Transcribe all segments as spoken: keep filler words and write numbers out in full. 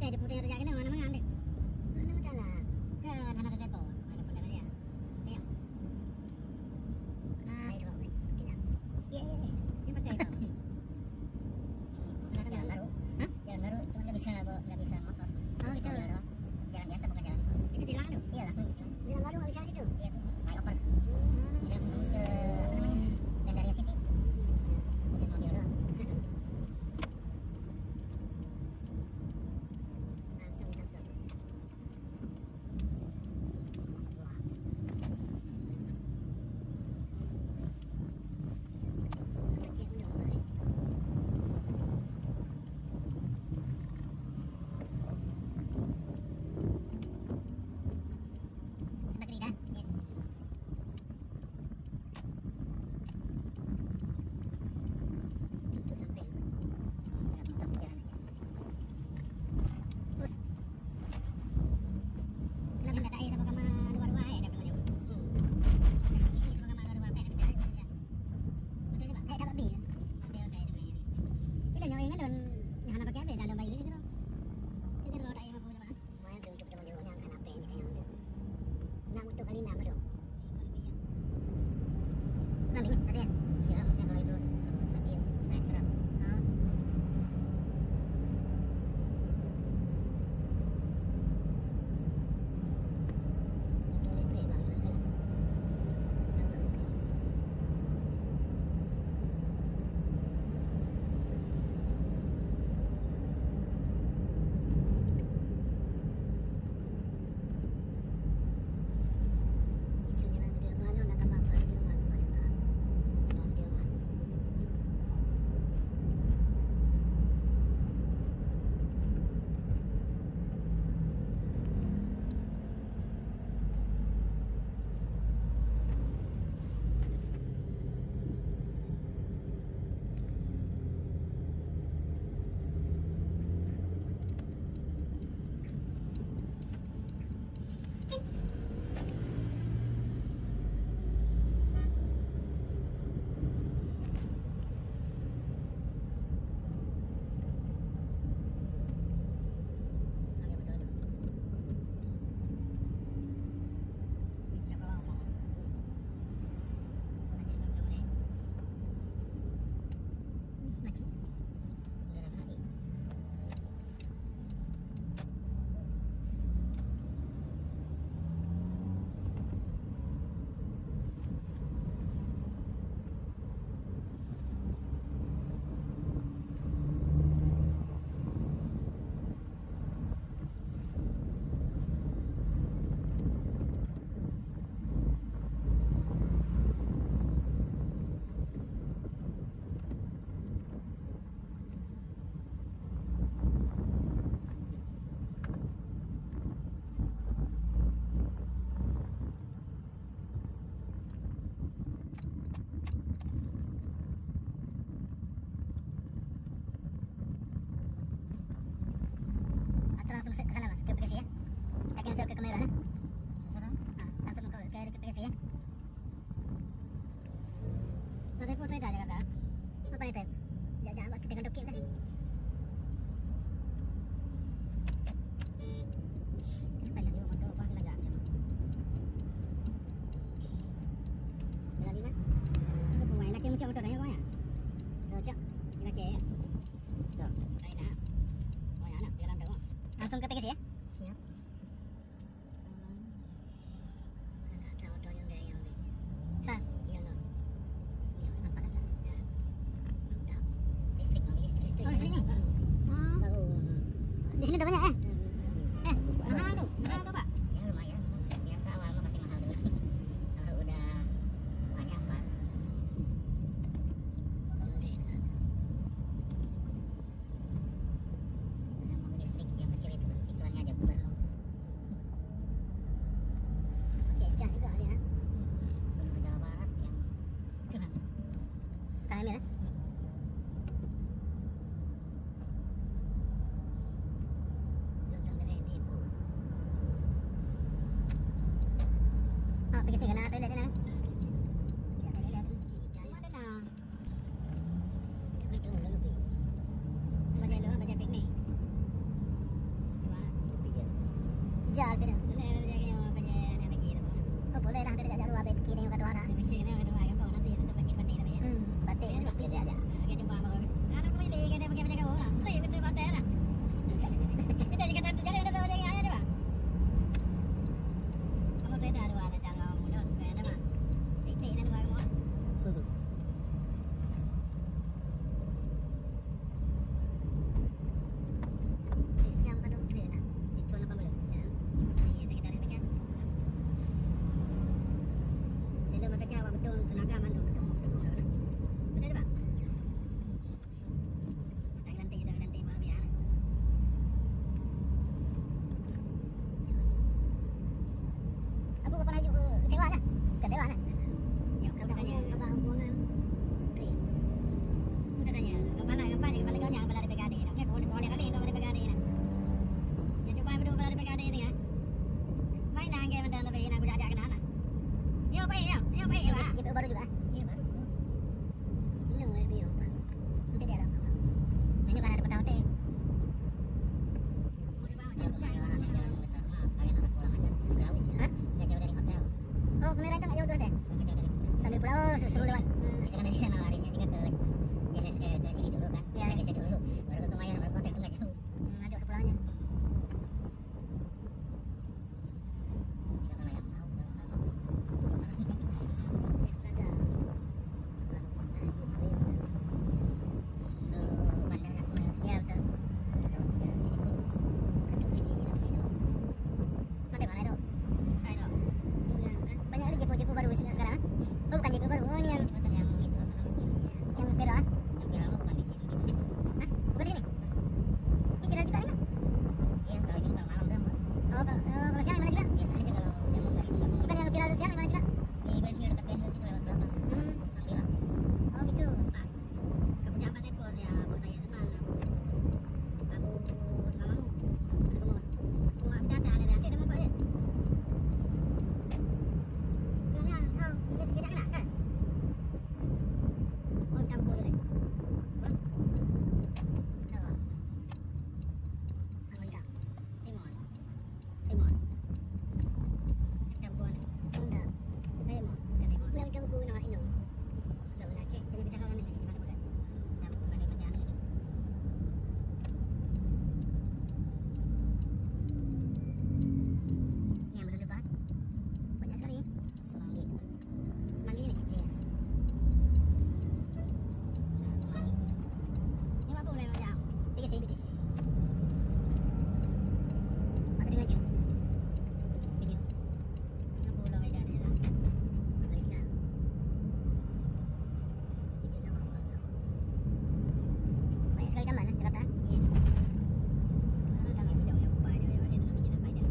Ada putih yang terjadi, mana-mana ada. Mana masalah? Kan hana ada telepon. Ada pun dah kerja. Tengok. Ah, itu apa? Bilang. Ya, ya, ya. Dia pakai itu. Jalan baru. Hah? Jalan baru, cuma nggak bisa bawa, nggak bisa motor. Oh, itu. Jalan biasa bukan jalan. Itu di Langdu? Iya, Langdu. Jalan baru nggak bisa situ? Iya, tuh. Flyover. Hmm. Jadi langsung tembus ke, apa namanya, Gandaria City. Khusus mobil doang. Langsung cakep. Betul juga. Oke, oke, oke. Kita nyawa ingat lon, yang hana pakai apa ya? Dalam bayi gitu. Kita kalau ada yang mampu, Pak. Wah, untuk teman-teman yang kena apa yang ditanya, untuk. Enam untuk kali enam, aduh. Enam biji, masih ya? Ya, maksudnya kalau itu, eh, sakit, saya serap. Oh. Motor listrik, Bang, kan? Atau langsung ke sana, Mas, ke Bekasi ya? Kita cancel ke Kemayoran ya? Sasaran? Ah, langsung ke, ke, ke Bekasi ya? Ada foto dah jaga dah. Apa itu? Jangan, jangan buat kita ngaduk dah. Apa lagi motor apa lagi macam? Jalan lima. Itu pemain lagi macam motor ya, pokoknya. Cocok. Lagi ya. Cocok. Lain dah. Oh ya, nak jalan dah. Langsung ke P K C ya? Siap. Hah? Listrik, mobil listrik. Oh, di sini? Hmm. Oh. Baru. Di sini udah banyak, eh? Hmm. Eh, mahal tu. Mahal tu, Pak? Ya, lumayan. Biasa awal mah pasti mahal dulu. Kalau udah banyak, Pak. Mobil listrik yang kecil itu, iklannya aja berubah loh. Oke, cas juga dia. Gubernur Jawa Barat yang curang. Kang Emil, eh? Belum sampai lagi libur. Ah, pergi sini, kena toilet ni, nah. Ada, ada, ada. Ada, nah. Bajai lu, bajai piknik. Jal, pih dah. Boleh, boleh jaga nyawa apa je, nak pergi tu. Oh, boleh lah, dia jak-jak luar, pergi tengok kat luar dah. Pergi tengok kat luar, kan, nanti kita pergi pantai tapi ya. Hmm, pantai, ya, pantai, ya, ya. Okey, jumpa baru. Anak boleh, kita pergi jaga orang. Boleh, kita pantai lah. Kita jaga satu jalan, kita jaga ayah dia, Bang. Kamu kereta dua, ada jalan mulut, kayak ada, Bang. Titik, ada, Bang. Jam padum truk lah. Itu lapan belas. Ya. Iya, sekitar itu kan. Dalam makanya awak betul tenaga mandum, betul, betul, betul, betul. Betul, Pak? Tak lantai, tak lantai, baru ya. Aku bukan laju ke Taiwan lah. Ke Taiwan lah. Ya, aku tanya. Abang buangan. Okey. Aku dah tanya, kepala, kepala, kepala kau jangan kepala D P K D. Okey, boleh, boleh kami itu D P K D nah. Ya, cuba yang berdua kepala D P K D ni, ya. Main dah angkat mentang tapi nak budak-budak kena nah. Yo, baik, yo. Yo, baik, yo, ah. Dia baru juga. Dia baru semua. Ini mau S B O, Pak. Nanti dia ada apa? Ini kan ada peta hotel. Kalau kemayoran aja, besar mah, sekalian anak pulang aja. Nggak jauh. Hah? Nggak jauh dari hotel. Oh, kemayoran itu nggak jauh dari hotel? Nggak jauh dari hotel. Sambil pulang, oh, suruh lewat. Hmm. Bisa kan dari sana larinya juga ke, ya, ke, ke sini dulu kan. Ya. Ke sini dulu. Baru ke kemayoran, baru ke hotel, itu nggak jauh. Hmm, nanti udah pulangnya. Banyak lagi jeepoo-jeepoo baru di sini sekarang, eh? Oh, bukan jeepoo baru. Oh, ini yang, yang viral, ah? Hah? Bukan di sini? Ini viral juga ini? Iya, kalau ini kalau malam doang, Pak. Oh, kalau, oh, kalau siang gimana juga? Biasa aja kalau siang enggak, itu enggak. Bukan yang viral siang gimana juga? Di Benhil, dekat Benhil situ lewat belakang. Hmm. Shangri-La. Oh, gitu. Pak, kamu jangan pakai pos ya, buat saya teman, aku. Aku tukang mamu. Aku mau. Aku ambil data, ada nanti ada nampak je. Kalian tahu, kita, kita kena kan? Oh, kita pukul je. Apa? Tahu. Anggota. Timur. Timur. Campur ni. Enggak. Timur. Bukan timur. Bukan campur nak ino. Enggak boleh cek. Jadi bicara kan ni, gimana bukan? Campur pada bacaan ni. Ni yang betul-betul banyak sekali. Semanggi. Semanggi ni? Iya. Nah, semanggi. Ni apa boleh macam? Tiga sen. Tiga sen. Ada dengar je. Video. Ni apa boleh macam ni lah. Ada dengar. Banyak sekali taman, eh, Jakarta. Iya. Karena taman beda banyak upaya dia, banyak taman beda upaya dia.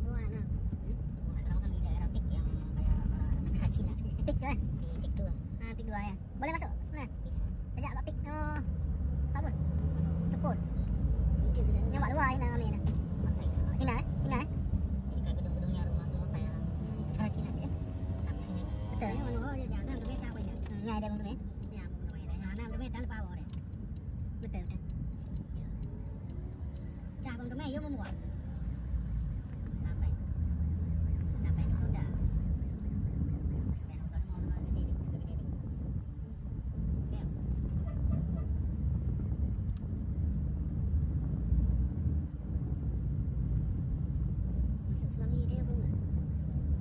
Wah, nah. Hmm? Wah, sekarang kan di daerah Peak yang kayak orang negara Cina. Peak tu, eh? Di Peak tu. Ah, Peak dua, ya. Boleh masuk sebenarnya? Bisa. Tajak bak Peak tu. Apa pun? Tepun. Yang bak luar ni nak ramai dah. Cina, eh? Cina, eh? Jadi kayak gedung-gedungnya rumah semua kayak negara Cina je. Betul. Yang mana, oh, ya, jangan, tapi tak banyak. Hmm, ni ada gedung, eh? Yang mana, ya, jangan, tapi tak lupa, oh, deh. Betul, betul. Dah, bang, tu, meh, you mau buat? Sampai. Sampai, dah. Sampai, dah, dah, dah, dah, dah, dah. Masuk Semanggi tadi apa enggak?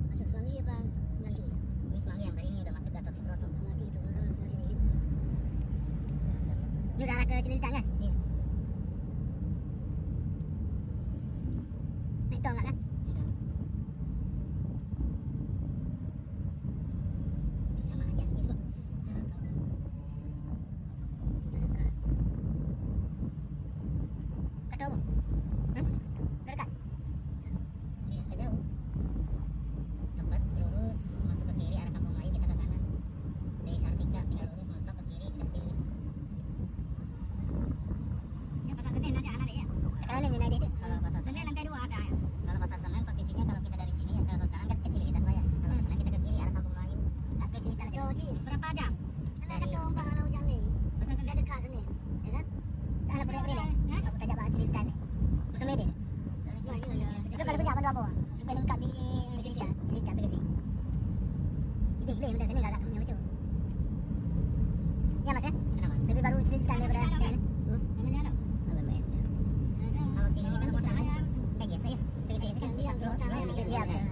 Masuk Semanggi apa Melanti? Ini Semanggi yang tadi ini udah masuk Gatot Subroto. Melanti itu, Semanggi. Ini udah arah ke Cililitan kan? Iya. Naik tol enggak kan? Enggak. Sama aja gitu. Nah, tol. Kata apa? Hah? Dekat? Iya, agak jauh. Tepat lurus masuk ke kiri arah Kampung Melayu, kita ke kanan. Dari Sartika tinggal lurus mentok ke kiri, udah sini. Ya, betul.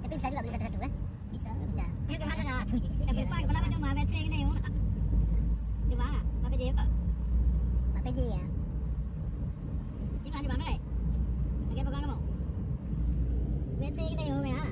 Tapi bisa juga beli satu-satu, kan? Bisa. Bisa. Yuk, kemana nak? Tu je. Eh, lupa kepala macam mana? Bateri kena yuk. Cuba, apa dia pak? Apa je ya? Cuba, cuba, mai. Okey, pegang kamu. Bateri kena yuk, ya.